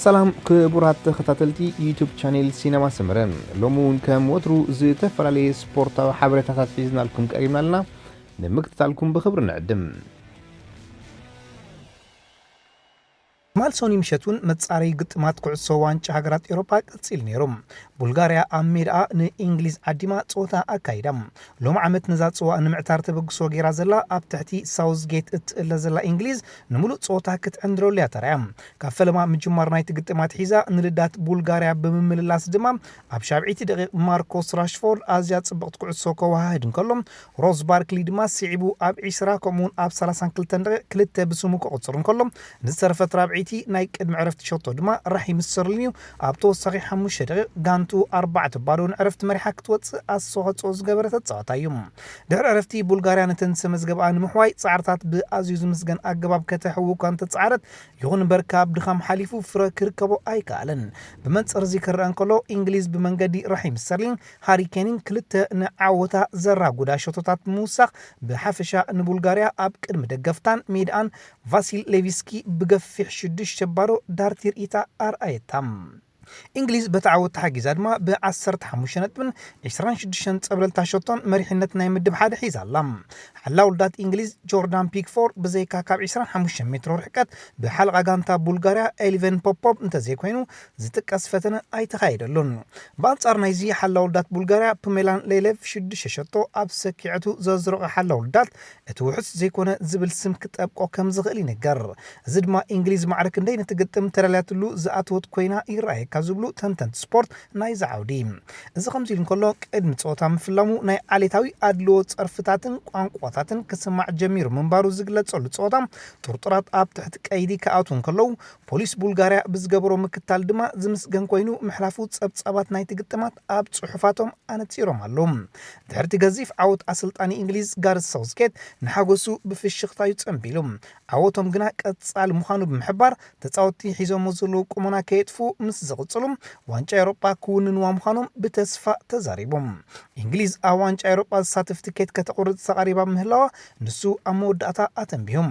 ሰላም ክቡራት ተኸታተልቲ ዩቱብ ቻኔል ሲነማ ሰመረ፣ ሎሚ እውን ከም ወትሩ ዝተፈላለየ ስፖርታዊ ሓበሬታታት ሒዝናልኩም ቀሪብና ኣለና። ንምክትታልኩም ብኽብሪ ንዕድም። ትማል ሶኒ ምሸት እውን መጻረዪ ግጥማት ኩዕሶ ዋንጫ ሃገራት ኤውሮጳ ቀጺሉ ነይሩ። ቡልጋርያ ኣብ ሜዳኣ ንእንግሊዝ ዓዲማ ጸወታ ኣካይዳ። ሎም ዓመት ነዛ ጽዋ ንምዕታር ተበግሶ ገይራ ዘላ ኣብ ትሕቲ ሳውዝጌት እትእለ ዘላ እንግሊዝ ንምሉእ ጸወታ ክትዕንድረሉ እያ ተራእያ። ካብ ፈለማ ምጅማር ናይቲ ግጥም ኣትሒዛ ንልዳት ቡልጋርያ ብምምልላስ ድማ ኣብ ሻብዒቲ ደቂቕ ማርኮስ ራሽፎርድ ኣዝያ ጽብቕቲ ኩዕሶ ከወሃህድ እንከሎ ሮዝ ባርክሊ ድማ ስዒቡ ኣብ ዒስራ ከምኡውን ኣብ ሰላሳን ክልተን ደቂቕ ክልተ ብስሙ ከቑጽር እንከሎ ንዝተረፈት ራብዒቲ ናይ ቅድሚ ዕረፍቲ ሸቶ ድማ ራሒም ስተርሊን እዩ ኣብ ተወሳኺ ሓሙሽተ ደቂቕ ጋንቱ ኣርባዕተ ባዶ ንዕረፍቲ መሪሓ ክትወጽእ ኣስተዋጽኦ ዝገበረ ተጻዋታይ እዩ። ድሕሪ ዕረፍቲ ቡልጋርያ ነተን ዝተመዝገበኣ ንምሕዋይ ጻዕርታት ብኣዝዩ ዝምስገን ኣገባብ ከተሕው እኳ እንተጻዕረት ይኹን እምበር ካብ ድኻም ሓሊፉ ፍረ ክርከቦ ኣይከኣለን። ብመንጽር እዚ ክረአ እንከሎ እንግሊዝ ብመንገዲ ራሒም ስተርሊን ሃሪ ኬንን ክልተ ንዓወታ ዘራጉዳ ሸቶታት ብምውሳኽ ብሓፈሻ ንቡልጋርያ ኣብ ቅድሚ ደገፍታን ሜድኣን ቫሲል ሌቪስኪ ብገፊሕ ሽዱሽተ ባዶ ዳርቲር ኢታ ኣርኣየታ። እንግሊዝ በቲ ዓወት ተሓጊዛ ድማ ብ15 ነጥብን 26 ጸብለልታ ሸቶን መሪሕነት ናይ ምድብ ሓደ ሒዛ ኣላ። ሓላው ልዳት እንግሊዝ ጆርዳን ፒክፎርድ ብዘይካ ካብ 25 ሜትሮ ርሕቀት ብሓለቓ ጋንታ ቡልጋርያ ኤሊቨን ፖፖቭ እንተዘይኮይኑ ዝጥቀስ ፈተነ ኣይተኻየደሉን። ብኣንጻር ናይዚ ሓላው ልዳት ቡልጋርያ ፕሜላን ሌሌቭ ሽዱሽተ ሸቶ ኣብ ሰኪዐቱ ዘዝረቐ ሓላው ልዳት እቲ ውሑስ ዘይኮነ ዝብል ስም ክጠብቆ ከም ዝኽእል ይንገር። እዚ ድማ እንግሊዝ ማዕረ ክንደይ ነቲ ግጥም ተዳልያትሉ ዝኣተወት ኮይና ይረኣየካ ዝብሉ ተንተንቲ ስፖርት ናይዚ ዓውዲ። እዚ ከምዚ ኢሉ እንከሎ ቅድሚ ጸወታ ምፍላሙ ናይ ዓሌታዊ ኣድልዎ ጸርፍታትን ቋንቋታትን ክስማዕ ጀሚሩ ምንባሩ ዝግለጸሉ ጸወታ ጥርጡራት ኣብ ትሕቲ ቀይዲ ክኣትዉ እንከለዉ ፖሊስ ቡልጋርያ ብዝገበሮ ምክታል ድማ ዝምስገን ኮይኑ ምሕላፉ ጸብጻባት ናይቲ ግጥማት ኣብ ጽሑፋቶም ኣነጺሮም ኣለዉ። ድሕርቲ ገዚፍ ዓወት ኣሰልጣኒ እንግሊዝ ጋርስ ሳውዝጌት ንሓጎሱ ብፍሽኽታ እዩ ጸንቢሉ። ዓወቶም ግና ቀጻሊ ምዃኑ ብምሕባር ተጻወትቲ ሒዞሞ ዘለዉ ቁመና ከየጥፉ ምስ ዝቕጽሉ ዋንጫ ኤውሮጳ ክውንንዋ ምዃኖም ብተስፋ ተዛሪቦም። እንግሊዝ ኣብ ዋንጫ ኤውሮጳ ዝሳተፍ ትኬት ከተቑርጽ ተቓሪባ ምህላዋ ንሱ ኣብ መወዳእታ ኣተንቢሁ።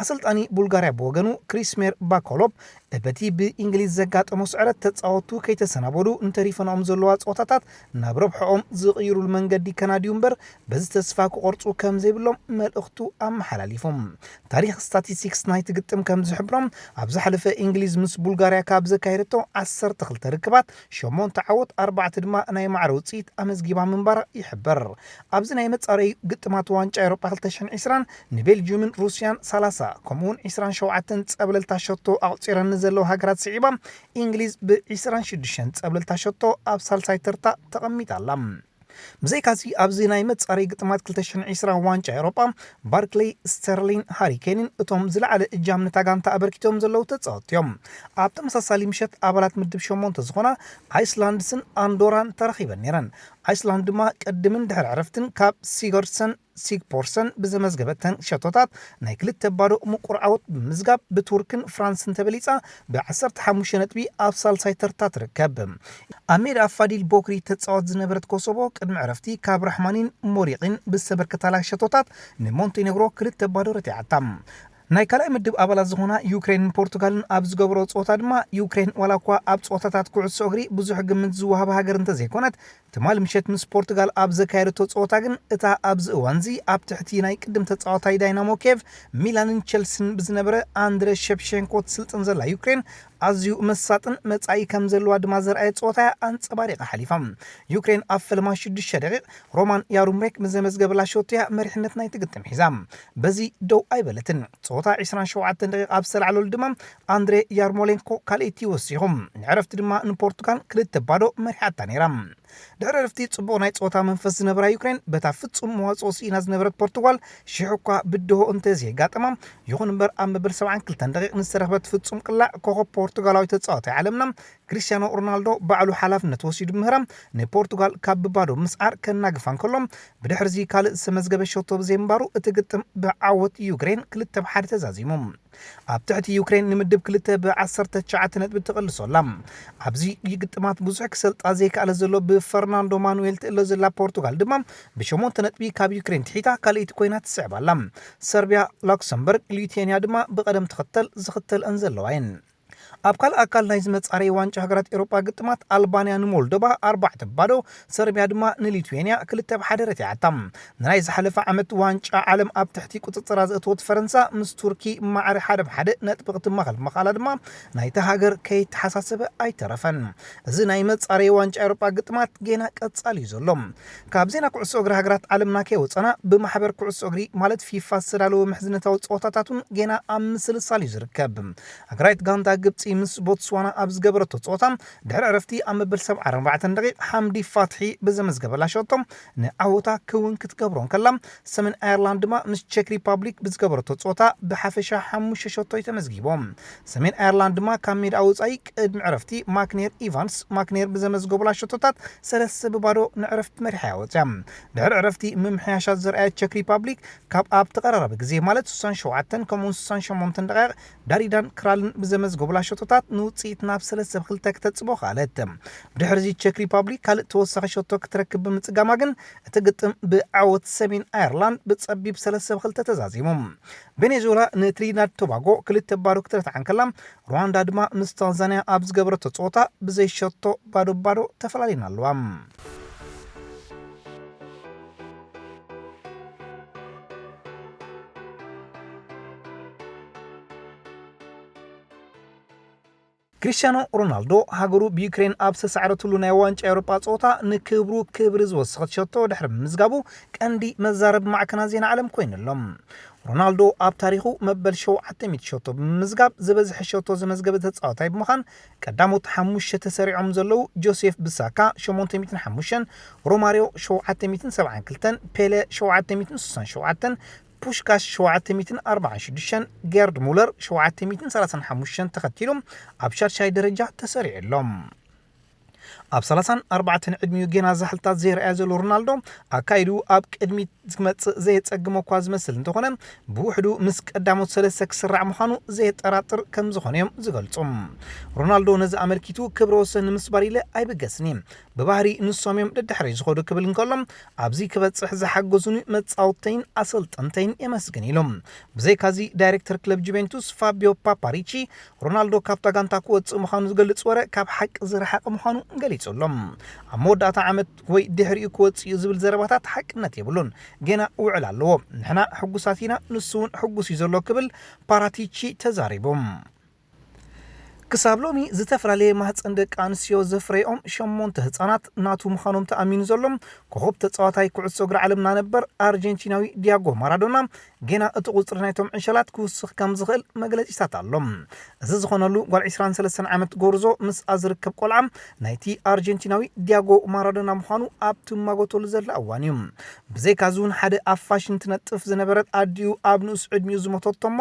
ኣሰልጣኒ ቡልጋርያ ብወገኑ ክሪስሜር ባኮሎፕ በቲ ብእንግሊዝ ዘጋጠሞ ስዕረት ተጻወቱ ከይተሰናበዱ እንተሪፈንኦም ዘለዋ ጸወታታት ናብ ረብሐኦም ዝቕይሩሉ መንገዲ ከናድዩ እምበር በዚ ተስፋ ክቆርጹ ከም ዘይብሎም መልእኽቱ ኣመሓላሊፎም። ታሪኽ ስታቲስቲክስ ናይቲ ግጥም ከም ዝሕብሮም ኣብ ዝሓለፈ እንግሊዝ ምስ ቡልጋርያ ካብ ዘካየደቶ ዓሰርተ ክልተ ርክባት ሸሞንተ ዓወት ኣርባዕተ ድማ ናይ ማዕረ ውፅኢት ኣመዝጊባ ምንባራ ይሕበር። ኣብዚ ናይ መጻረዩ ግጥማት ዋንጫ ኤውሮጳ ክልተ ሽሕን ዕስራን ንቤልጅዩምን ሩስያን ሰላሳ ከምኡውን ዕስራን ሸውዓተን ጸብለልታ ሸቶ ኣቑጺረን ንዘለዋ ሃገራት ስዒባ እንግሊዝ ብ ዕስራን ሽዱሽተን ጸብለልታ ሸቶ ኣብ ሳልሳይ ተርታ ተቐሚጣ ኣላ። ብዘይካዚ ኣብዚ ናይ መጻረይ ግጥማት ክልተ ሽሕን ዕስራን ዋንጫ ኤውሮጳ ባርክሌይ፣ ስተርሊን፣ ሃሪ ኬንን እቶም ዝለዓለ እጃም ነታ ጋንታ ኣበርኪቶም ዘለዉ ተጻወትቲ እዮም። ኣብ ተመሳሳሊ ምሸት ኣባላት ምድብ ሸሞንተ ዝኾና ኣይስላንድስን ኣንዶራን ተራኺበን ነይረን። ኣይስላንድ ድማ ቅድምን ድሕሪ ዕረፍትን ካብ ሲገርሰን ሲግፖርሰን ብዘመዝገበተን ሸቶታት ናይ ክልተ ባዶ ምቁር ዓወት ብምምዝጋብ ብቱርክን ፍራንስን ተበሊጻ ብ15 ነጥቢ ኣብ ሳልሳይ ተርታ ትርከብ። ኣብ ሜዳ ፋዲል ቦክሪ ተጻወት ዝነበረት ኮሶቮ ቅድሚ ዕረፍቲ ካብ ራሕማኒን ሞሪቂን ብዝተበርከታላ ሸቶታት ንሞንቴኔግሮ ክልተ ባዶ ረቲዓታ። ናይ ካልኣይ ምድብ ኣባላት ዝኾና ዩክሬንን ፖርቱጋልን ኣብ ዝገብሮ ጸወታ ድማ ዩክሬን ዋላ እኳ ኣብ ጸወታታት ኩዕሶ እግሪ ብዙሕ ግምት ዝወሃባ ሃገር እንተዘይኮነት ትማል ምሸት ምስ ፖርቱጋል ኣብ ዘካየደቶ ጸወታ ግን እታ ኣብዚ እዋንዚ ኣብ ትሕቲ ናይ ቅድም ተጻዋታይ ዳይናሞ ኬቭ፣ ሚላንን ቸልሲን ብዝነበረ ኣንድረ ሸፕሸንኮ ትስልጥን ዘላ ዩክሬን ኣዝዩ መሳጥን መጻኢ ከም ዘለዋ ድማ ዘርኣየ ጸወታ እያ ኣንጸባሪቓ ሓሊፋ። ዩክሬን ኣብ ፈለማ ሽዱሽተ ደቂቕ ሮማን ያሩምሬክ ብዘመዝገበላ ሸቶ እያ መሪሕነት ናይቲ ግጥም ሒዛ። በዚ ደው ኣይበለትን። ጸወታ ዕስራን ሸውዓተን ደቂቕ ኣብ ዝተላዕለሉ ድማ ኣንድሬ ያርሞሌንኮ ካልኣይቲ ወሲኹ። ንዕረፍቲ ድማ ንፖርቱጋል ክልተ ባዶ መሪሓታ ነይራ። ድሕሪ ዕረፍቲ ጽቡቕ ናይ ጸወታ መንፈስ ዝነበራ ዩክሬን በታ ፍጹም መዋጽኦ ስኢና ዝነበረት ፖርቱጋል ሽሕ እኳ ብድሆ እንተዘየጋጠማ፣ ይኹን እምበር ኣብ መበል ሰብዓን ክልተን ደቂቕ ንዝተረኽበት ፍጹም ቅላዕ ኮኸብ ፖርቱጋላዊ ተጻዋታይ ዓለምና ክሪስቲያኖ ሮናልዶ ባዕሉ ሓላፍነት ወሲዱ ብምህራም ንፖርቱጋል ካብ ብባዶ ምስዓር ከናግፋ እንከሎ፣ ብድሕርዚ ካልእ ዝተመዝገበ ሸቶ ብዘይምንባሩ እቲ ግጥም ብዓወት ዩክሬን ክልተ ብ ሓደ ተዛዚሙ። ኣብ ትሕቲ ዩክሬን ንምድብ ክልተ ብ19 ነጥቢ ትቕልሶ ኣላ። ኣብዚ ግጥማት ብዙሕ ክሰልጣ ዘይከኣለ ዘሎ ብፈርናንዶ ማኑኤል ትእሎ ዘላ ፖርቱጋል ድማ ብሸሞንተ ነጥቢ ካብ ዩክሬን ትሒታ ካልኣይቲ ኮይና ትስዕብ ኣላ። ሰርቢያ፣ ላክሰምበርግ፣ ሊቱዌንያ ድማ ብቐደም ተኸተል ዝኽተልአን ዘለዋ እየን። ኣብ ካልእ ኣካል ናይዚ መጻረዪ ዋንጫ ሃገራት ኤውሮጳ ግጥማት፣ ኣልባንያ ንሞልዶቫ ኣርባዕተ ባዶ፣ ሰርቢያ ድማ ንሊትዌንያ ክልተ ብ ሓደ ረቲዓታ። ንናይ ዝሓለፈ ዓመት ዋንጫ ዓለም ኣብ ትሕቲ ቁጽጽራ ዘእተወት ፈረንሳ፣ ምስ ቱርኪ ማዕረ ሓደ ብ ሓደ ነጥቢ ክትማኸል ምኽኣላ ድማ ናይታ ሃገር ከይተሓሳሰበ ኣይተረፈን። እዚ ናይ መጻረዪ ዋንጫ ኤውሮጳ ግጥማት ጌና ቀጻሊ እዩ ዘሎ። ካብ ዜና ኩዕሶ እግሪ ሃገራት ዓለምና ከይወጸና፣ ብማሕበር ኩዕሶ እግሪ ማለት ፊፋ ዝተዳለወ ምሕዝነታዊ ጸወታታት እውን ጌና ኣብ ምስልሳል እዩ ዝርከብ። ሃገራዊት ጋንታ ግብጺ ምስ ቦትስዋና ኣብ ዝገበረቶ ጸወታ፣ ድሕሪ ዕረፍቲ ኣብ መበል ሰብዓ ኣርባዕተ ደቂቕ ሓምዲ ፋትሒ ብዘመዝገበላ ሸቶ ንዓወታ ክውን ክትገብሮ እንከላ፣ ሰሜን ኣየርላንድ ድማ ምስ ቸክ ሪፓብሊክ ብዝገበረቶ ጸወታ ብሓፈሻ ሓሙሽተ ሸቶ እዩ ተመዝጊቦም። ሰሜን ኣየርላንድ ድማ ካብ ሜዳ ወጻኢ ቅድሚ ዕረፍቲ ማክኔር ኢቫንስ ማክኔር ብዘመዝገቡላ ሸቶታት ሰለስተ ብባዶ ንዕረፍቲ መሪሓ እያ ወጽያ። ድሕሪ ዕረፍቲ ምምሕያሻት ዘርኣየት ቸክ ሪፓብሊክ ካብ ኣብ ተቐራራቢ ግዜ ማለት ስሳን ሸውዓተን ከምኡውን ስሳን ሸሞንተን ደቂቕ ዳሪዳን ክራልን ብዘመዝገቡላ ሸቶታት ንውጽኢት ናብ ሰለስተ ብ ክልተ ክተጽቦ ከኣለት። ብድሕሪዚ ቸክ ሪፓብሊክ ካልእ ተወሳኺ ሸቶ ክትረክብ ብምጽጋማ ግን እቲ ግጥም ብዓወት ሰሜን ኣየርላንድ ብጸቢብ ሰለስተ ብ ክልተ ተዛዚሙ። ቬኔዙዌላ ንትሪኒዳድ ቶባጎ ክልተ ባዶ ክትረትዓ እንከላ፣ ሩዋንዳ ድማ ምስ ታንዛንያ ኣብ ዝገበረቶ ጸወታ ብዘይ ሸቶ ባዶ ባዶ ተፈላሊና ኣለዋ። ክሪስቲያኖ ሮናልዶ ሃገሩ ብዩክሬን ኣብ ዝተሳዕረትሉ ናይ ዋንጫ ኤውሮጳ ጸወታ ንክብሩ ክብሪ ዝወሰኸት ሸቶ ድሕሪ ምምዝጋቡ ቀንዲ መዛረቢ ማዕከናት ዜና ዓለም ኮይኑ ኣሎ። ሮናልዶ ኣብ ታሪኹ መበል ሸውዓተ ሚእቲ ሸቶ ብምምዝጋብ ዝበዝሐ ሸቶ ዘመዝገበ ተጻዋታይ ብምዃን ቀዳሞት ሓሙሽተ ተሰሪዖም ዘለዉ ጆሴፍ ብሳካ ሸሞንተ ሚእትን ሓሙሽተን፣ ሮማርዮ ሸውዓተ ሚእትን ሰብዓን ክልተን፣ ፔለ ሸውዓተ ሚእትን ስሳን ሸውዓተን፣ ፑሽካሽ ሸውዓተ ሚእትን ኣርባዓን ሽዱሽተን፣ ጌርድ ሙለር ሸውዓተ ሚእትን ሰላሳን ሓሙሽተን ተኸቲሉ ኣብ ሻድሻይ ደረጃ ተሰሪዑ ኣሎ። ኣብ ሰላሳን ኣርባዕተን ዕድሚኡ ጌና ዛሕልታት ዘይረኣየ ዘሎ ሮናልዶ፣ ኣካይድኡ ኣብ ቅድሚት ክመጽእ ዘየጸግሞ እኳ ዝመስል እንተኾነ፣ ብውሕዱ ምስ ቀዳሞት ሰለስተ ክስራዕ ምዃኑ ዘየጠራጥር ከም ዝኾነ እዮም ዝገልጹ። ሮናልዶ ነዚ ኣመልኪቱ፣ ክብረ ወሰን ንምስባር ኢለ ኣይብገስን እየ። ብባህሪ ንሶም እዮም ደድሕረይ ዝኸዱ ክብል እንከሎ፣ ኣብዚ ክበጽሕ ዝሓገዙኒ መጻወትተይን ኣሰልጠንተይን የመስግን ኢሉ። ብዘይካዚ፣ ዳይሬክተር ክለብ ጁቬንቱስ ፋቢዮ ፓፓሪቺ፣ ሮናልዶ ካብታ ጋንታ ክወጽእ ምዃኑ ዝገልጽ ወረ ካብ ሓቂ ዝረሓቐ ምዃኑ ገሊጹ ኣሎ። ኣብ መወዳእታ ዓመት ወይ ድሕሪኡ ክወጽእ እዩ ዝብል ዘረባታት ሓቅነት የብሉን። ጌና ውዕል ኣለዎ። ንሕና ሕጉሳት ኢና፣ ንሱ እውን ሕጉስ እዩ ዘሎ ክብል ፓራቲቺ ተዛሪቡ። ክሳብ ሎሚ ዝተፈላለየ ማህፀን ደቂ ኣንስትዮ ዘፍረየኦም ሸሞንተ ህፃናት ናቱ ምዃኖም ተኣሚኑ ዘሎ ኮኸብ ተፃዋታይ ኩዕሶ እግሪ ዓለምና ነበር ኣርጀንቲናዊ ዲያጎ ማራዶና ጌና እቲ ቁፅሪ ናይቶም ዕሸላት ክውስኽ ከም ዝኽእል መግለፂታት ኣሎ። እዚ ዝኾነሉ ጓል ዕስራን ሰለስተን ዓመት ጎርዞ ምስኣ ዝርከብ ቆልዓ ናይቲ ኣርጀንቲናዊ ዲያጎ ማራዶና ምዃኑ ኣብ ትማጎተሉ ዘላ እዋን እዩ። ብዘይካዚ እውን ሓደ ኣብ ፋሽን ትነጥፍ ዝነበረት ኣዲኡ ኣብ ንኡስ ዕድሚኡ ዝሞተቶ እሞ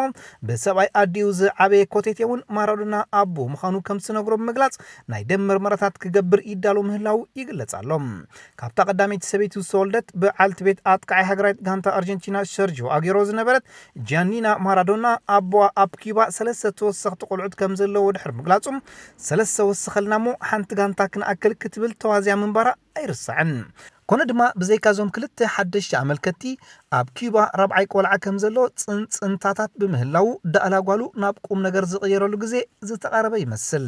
ብሰብኣይ ኣዲኡ ዝዓበየ ኮቴቴ እውን ማራዶና ኣቦኡ ምዃኑ ከም ዝነግሮ ብምግላጽ ናይ ደም መርመራታት ክገብር ይዳሎ ምህላዉ ይግለጽ ኣሎ። ካብታ ቀዳመይቲ ሰበይቱ ዝተወልደት በዓልቲ ቤት ኣጥቃዓይ ሃገራዊት ጋንታ ኣርጀንቲና ሰርጂዮ ኣጌሮ ዝነበረት ጃኒና ማራዶና ኣቦኣ ኣብ ኪዩባ ሰለስተ ተወሰኽቲ ቆልዑት ከም ዘለዎ ድሕሪ ምግላጹ፣ ሰለስተ ወስኸልና እሞ ሓንቲ ጋንታ ክንኣክል ክትብል ተዋዝያ ምንባራ ኣይርሳዕን። ኮነ ድማ ብዘይካ እዞም ክልተ ሓደሽቲ ኣመልከትቲ ኣብ ኪዩባ ራብዓይ ቆልዓ ከም ዘሎ ጽንጽንታታት ብምህላዉ ዳእላ ጓሉ ናብ ቁም ነገር ዝቕየረሉ ግዜ ዝተቓረበ ይመስል።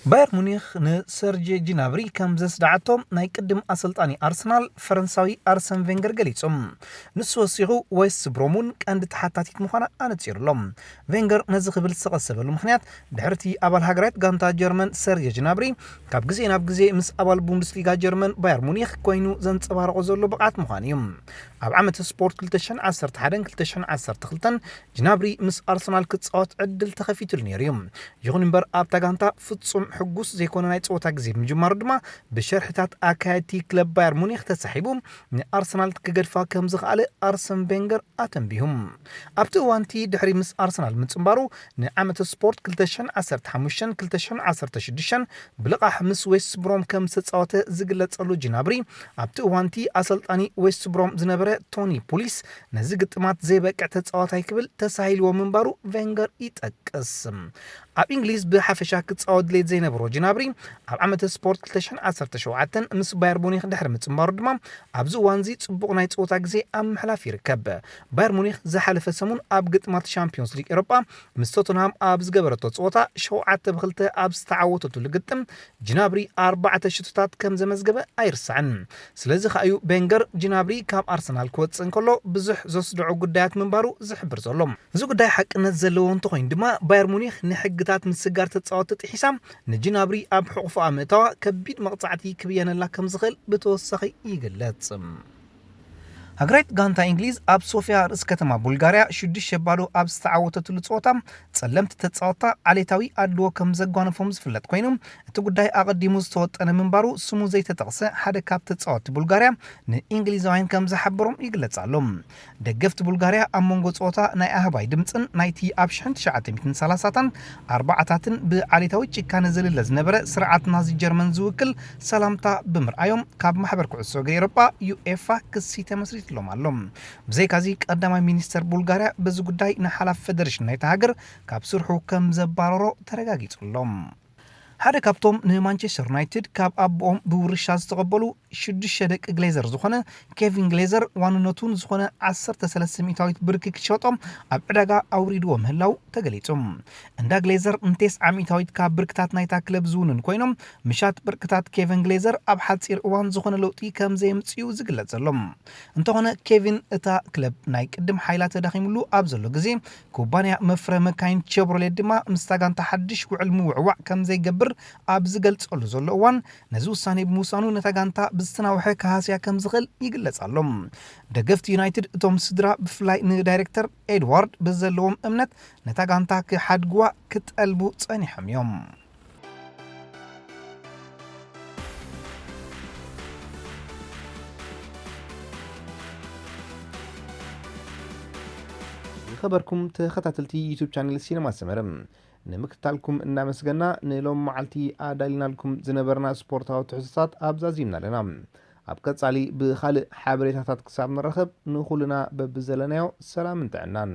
ባየር ሙኒኽ ንሰርጀ ጅናብሪ ከም ዘስደዓቶ ናይ ቅድም ኣሰልጣኒ ኣርሰናል ፈረንሳዊ ኣርሰን ቬንገር ገሊጹ። ንሱ ወሲኹ፣ ዌስት ብሮም እውን ቀንዲ ተሓታቲት ምዃና ኣነጺሩ ኣሎ። ቬንገር ነዚ ክብል ዝተቐሰበሉ ምኽንያት ድሕርቲ ኣባል ሃገራዊት ጋንታ ጀርመን ሰርጀ ጅናብሪ ካብ ግዜ ናብ ግዜ ምስ ኣባል ቡንደስሊጋ ጀርመን ባየር ሙኒኽ ኮይኑ ዘንጸባረቖ ዘሎ ብቕዓት ምዃኑ እዩ። ኣብ ዓመት ስፖርት ክልተ ሽሕን ዓሰርተ ሓደን ክልተ ሽሕን ዓሰርተ ክልተን ጅናብሪ ምስ ኣርሰናል ክጻወት ዕድል ተኸፊትሉ ነይሩ እዩ። ይኹን እምበር ኣብታ ጋንታ ፍጹም ሕጉስ ዘይኮነ ናይ ጸወታ ግዜ ብምጅማሩ ድማ ብሸርሕታት ኣካየድቲ ክለብ ባየር ሙኒክ ተሳሒቡ ንኣርሰናል ክገድፋ ከም ዝኸኣለ ኣርሰን ቬንገር ኣተንቢሁ። ኣብቲ እዋንቲ ድሕሪ ምስ ኣርሰናል ምጽንባሩ ንዓመተ ስፖርት ክልተ ሽሕን ዓሰርተ ሓሙሽተን ክልተ ሽሕን ዓሰርተ ሽዱሽተን ብልቓሕ ምስ ዌስት ብሮም ከም ዝተጻወተ ዝግለጸሉ ጅናብሪ ኣብቲ እዋንቲ ኣሰልጣኒ ዌስት ብሮም ዝነበረ ቶኒ ፑሊስ ነዚ ግጥማት ዘይበቅዕ ተጻዋታይ ክብል ተሳሂልዎ ምንባሩ ቬንገር ይጠቅስ። ኣብ እንግሊዝ ብሓፈሻ ክጻወት ድሌት ዘይነበሮ ጅናብሪ ኣብ ዓመተ ስፖርት ክልተ ሽሕን ዓሰርተ ሸውዓተን ምስ ባየር ሙኒክ ድሕሪ ምጽንባሩ ድማ ኣብዚ እዋንዚ ጽቡቕ ናይ ጸወታ ግዜ ኣብ ምሕላፍ ይርከብ። ባየር ሙኒክ ዝሓለፈ ሰሙን ኣብ ግጥማት ሻምፒዮንስ ሊግ ኤሮጳ ምስ ቶተንሃም ኣብ ዝገበረቶ ጸወታ ሸውዓተ ብክልተ ኣብ ዝተዓወተትሉ ግጥም ጅናብሪ ኣርባዕተ ሽቶታት ከም ዘመዝገበ ኣይርሳዕን። ስለዚ ከኣ እዩ ቬንገር ጅናብሪ ካብ ኣርሰናል ክወጽእ እንከሎ ብዙሕ ዘስድዖ ጉዳያት ምንባሩ ዝሕብር ዘሎ። እዚ ጉዳይ ሓቅነት ዘለዎ እንተኾይኑ ድማ ባየር ሙኒክ ንሕግታት ምስጋር ተጻወትቲ ጥሒሳ ንጅናብሪ ኣብ ሕቑፎኣ ምእታዋ ከቢድ መቕጻዕቲ ክብየነላ ከም ዝኽእል ብተወሳኺ ይግለጽ። ሃገራዊት ጋንታ እንግሊዝ ኣብ ሶፊያ ርእስ ከተማ ቡልጋርያ ሽዱሽተ ባዶ ኣብ ዝተዓወተትሉ ጸወታ ጸለምቲ ተጻወትታ ዓሌታዊ ኣድልዎ ከም ዘጓነፎም ዝፍለጥ ኮይኑ እቲ ጉዳይ ኣቐዲሙ ዝተወጠነ ምንባሩ ስሙ ዘይተጠቕሰ ሓደ ካብ ተጻወትቲ ቡልጋርያ ንእንግሊዛውያን ከም ዝሓበሮም ይግለጽ ኣሎ። ደገፍቲ ቡልጋርያ ኣብ መንጎ ጸወታ ናይ ኣህባይ ድምጽን ናይቲ ኣብ ሽሕን ትሽዓተ ሚእትን ሰላሳታን ኣርባዓታትን ብዓሌታዊ ጭካነ ዝልለ ዝነበረ ስርዓት ናዚ ጀርመን ዝውክል ሰላምታ ብምርኣዮም ካብ ማሕበር ኩዕሶ እግሪ ኤሮጳ ዩኤፋ ክሲ ተመስሪትሎም ኣሎ። ብዘይካዚ ቀዳማይ ሚኒስተር ቡልጋርያ በዚ ጉዳይ ንሓላፊ ፌደሬሽን ናይታ ሃገር ካብ ስርሑ ከም ዘባረሮ ተረጋጊጹ ኣሎ። ሓደ ካብቶም ንማንቸስተር ዩናይትድ ካብ ኣቦኦም ብውርሻ ዝተቐበሉ ሽዱሽተ ደቂ ግሌዘር ዝኾነ ኬቪን ግሌዘር ዋንነቱ ንዝኾነ ዓሰርተ ሰለስተ ሚእታዊት ብርኪ ክሸጦ ኣብ ዕዳጋ ኣውሪድዎ ምህላው ተገሊጹ። እንዳ ግሌዘር ንቴስዓ ሚእታዊት ካብ ብርክታት ናይታ ክለብ ዝውንን ኮይኖም ምሻት ብርክታት ኬቪን ግሌዘር ኣብ ሓጺር እዋን ዝኾነ ለውጢ ከም ዘየምጽኡ ዝግለጽ ዘሎ። እንተኾነ ኬቪን እታ ክለብ ናይ ቅድም ሓይላ ተዳኺሙሉ ኣብ ዘሎ ግዜ ኩባንያ መፍረ መካይን ቸብሮሌት ድማ ምስታ ጋንታ ሓድሽ ውዕል ምውዕዋዕ ከም ዘይገብር ኣብ ዝገልጸሉ ዘሎ እዋን ነዚ ውሳኔ ብምውሳኑ ነታ ጋንታ ብዝተናውሐ ክሃስያ ከም ዝኽእል ይግለጽ ኣሎ። ደገፍቲ ዩናይትድ እቶም ስድራ ብፍላይ ንዳይሬክተር ኤድዋርድ ብዘለዎም እምነት ነታ ጋንታ ክሓድግዋ ክጠልቡ ጸኒሖም እዮም። ዝኸበርኩም ተኸታተልቲ ዩቱብ ቻነል ሲነማ ሰመረ ንምክትታልኩም እናመስገና ንሎም መዓልቲ ኣዳሊናልኩም ዝነበርና ስፖርታዊ ትሕዝቶታት ኣብዛዚምና ኣለና። ኣብ ቀጻሊ ብኻልእ ሓበሬታታት ክሳብ ንራኸብ ንኹልና በብዘለናዮ ሰላምን ጥዕናን።